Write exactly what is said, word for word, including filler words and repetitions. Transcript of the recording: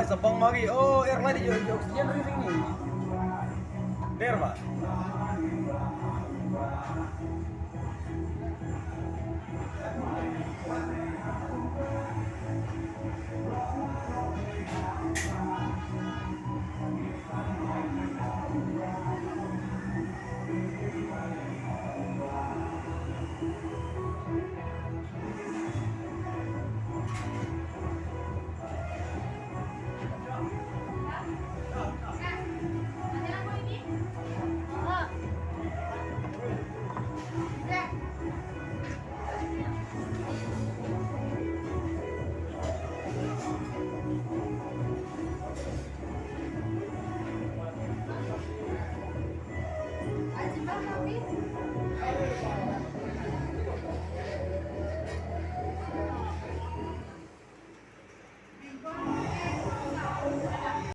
Sa pang magi. Oh, air lagi jo jo oxygen ring ring ni. Der ba.